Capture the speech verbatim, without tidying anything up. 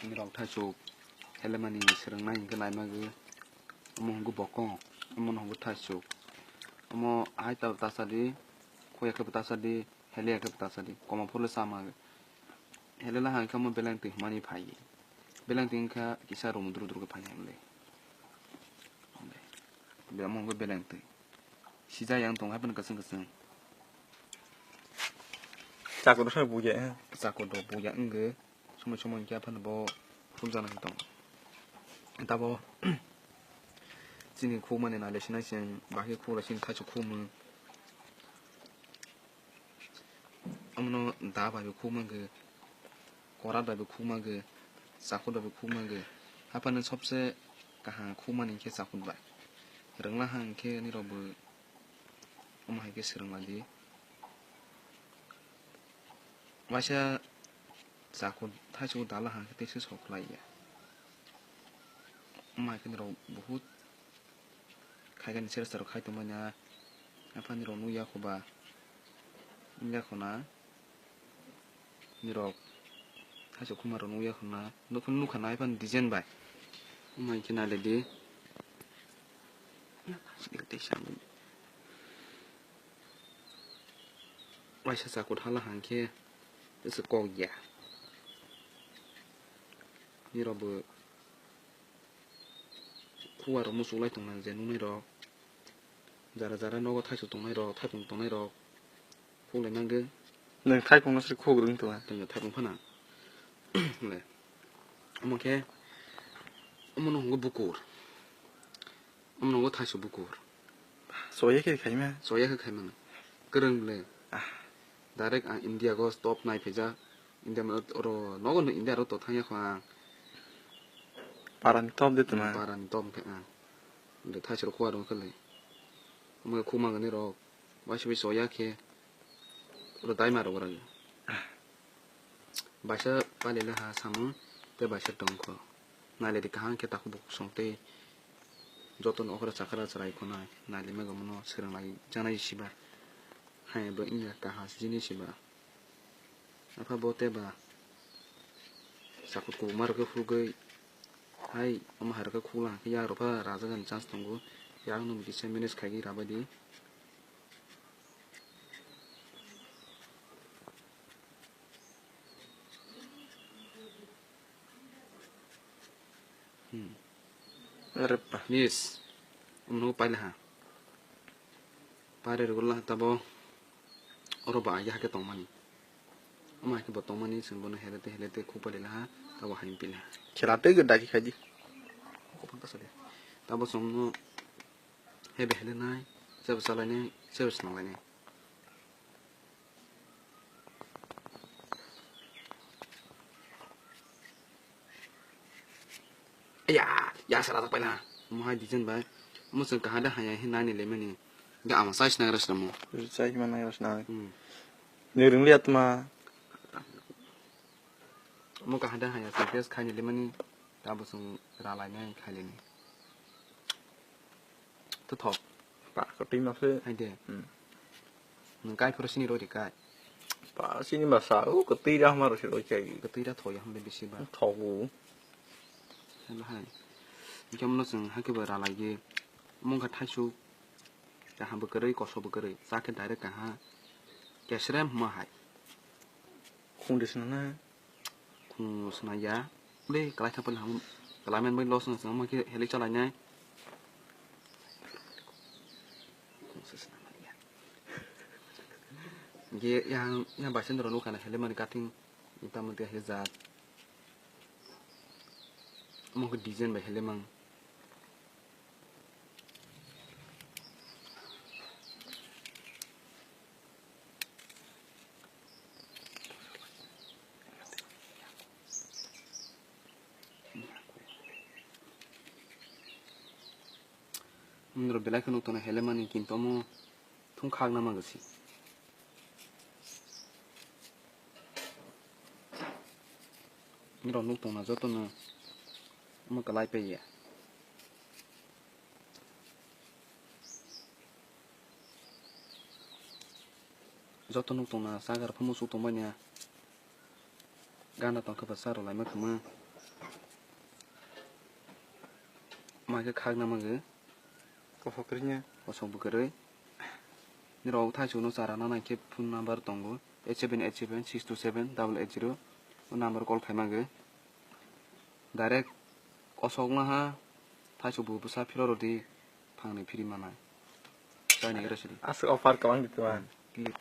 Nirok thaichuk helemani swrwngnai hwnkhe naimagwi, omo hwnkhe bokong, omono hwnkhe thaichuk. Omo hai ta-, tasadi, khoya khe bo tasadi, heleya khe bo tasadi, koma phuru le chama. Helela hwnkhe omo beleng twi hwnmani phai. Beleng twi wngkha kisa romudru dru khe phai hwnle. Be-, omo hwnkhe beleng twi. Sijak yang tong hai phano kwchwng kwchwng. Chakor rok buya, eh. Chakor rok buya wngkhe. Somoi somoi hwnkhe aphano bo khukjana hinwi tongo. Tabo chini khukmani naile sinai chwng bahai khukla chini thaichuk khukmung. Omono da bai bo khukmang khe, korat bai bo khukmang khe, chakhut bai bo khukmang khe. Haphano sobse kaham khukmani khe chakhut bai. Rwngla hang khe nirok bo omo hai khe swrwng lai di. Waisa chakhut thaichuk dala hang khe teisa sok lai ya. Omo hai khe nirok buhut khaikani sera sero khai tongmani a, aphani rok nukya kho ba, wngya kho na, nirok thaichuk khuma rok nukya kho na, nukha nukha na aphani design bai. Omo hai khe nailai di. Waisa chakhut hala hang khe tesa kok ya. Nirok bo Khua rok muchuk lai tong nang je nungnai rok. Jara jara nogo thaichuk tongnai rok, thaipung tongnai rok. Khuk lai nang de. Nang thaipung no sri khuk rwng tong. Tong thaipung phana. Le. Omo khe, omo no hwngo bukur. Omo no hwngo thaichuk bukur. Soya khe khaima. Soya khe khaima. Kwrwng le. Ah. Direct ang India go stop nai phaijak. India ma oro nogo no India ro to thangya kho ang. Parani top de tuma. Parani top khe ang. De thai sero khua rong khe le. Omo khuma gani rok. Waisa bai soya khe. Oro dai ma rok ora. Baisa pali le ha samung te baisa tong kho. Naile de kaham khe takhuk bukhuk song tei joto no okra chakra chwrai khonai. Naile mego mono swrwng lai janai siba. Hai bo wngya kaham jinich siba. Apha bo tei ba sakut kubuma rok khe phulgwi hai omo hai rok khe khukla hwnkhe yak rok pha rajakani chance tongo. Yak no kisa manage khaigwi rabai di. Hmm. Are pa. Miss. Omo paila ha. Pare rwgwla tabo oro ba ya hake tongmani. Omo hake bo tongmani chwng bono helete helete khuk paila ha tabo haim pila ha. Khela tei gwi dagi khaidi. Tabo chwngno hebe helenai, sebo chalainai, sebo swnamlainai. Ya, ya sara tak paina. Mo hai design bai. Mo chwng kahada haya hin nani lemani. Ga ama size nang ras mo. Size ma nang ras nang. Hmm. Ni ringli atma. Mo kahada haya size khaini lemani. Tabo chwng ralai nai khaileni. Twi thok. Pa, kwtwi ma se. Hai de. Hmm. Nwng kai phuru sini rw di kai. Pa, sini ba sa, o kwtwi ra hama rw se rw kai. Kwtwi ra thoya hwnle bisi ba. Thogo. Hwnle hai. Hwnkhe omono chwng hakhe bo ralai ye. Omo wngkha thaisuk. Kaham bo kwrwi, koso bo kwrwi. Cha khe direct kaha. Kesrem hwnma hai. Khung de swnamnai. Khung swnaiya. Ble, kalai thapal ham, kalai man bai los nang swnam khe heli chalai nai. Khung se swnam ya. Ge yang, yang basen ro nukha na heli mani cutting, ita mati heli jat. Omo khe design bai heli mang. Nrw belai kheno tono helemani kintu omo thung khak nama gasi. Nrw nuk tongna jotono omo kalai paiya. Joto nuk tongna chagar phamu suk tongmani a. Gana tongkhe ba cha rwlaima khama. Tamo khe khakna mangwi. Kosok kwrwino. Kosok bo kwrwi. Nirok thaisukno chara nana khe phone number tongo eight seven eight seven six two seven double eight zero. O number call khai mangwi. Direct kosok naha thaisuk bo bwsa phiro rwdi phangni phiri manai. Chaini gra sidi. Aswk offer kwbang di tuma. Ki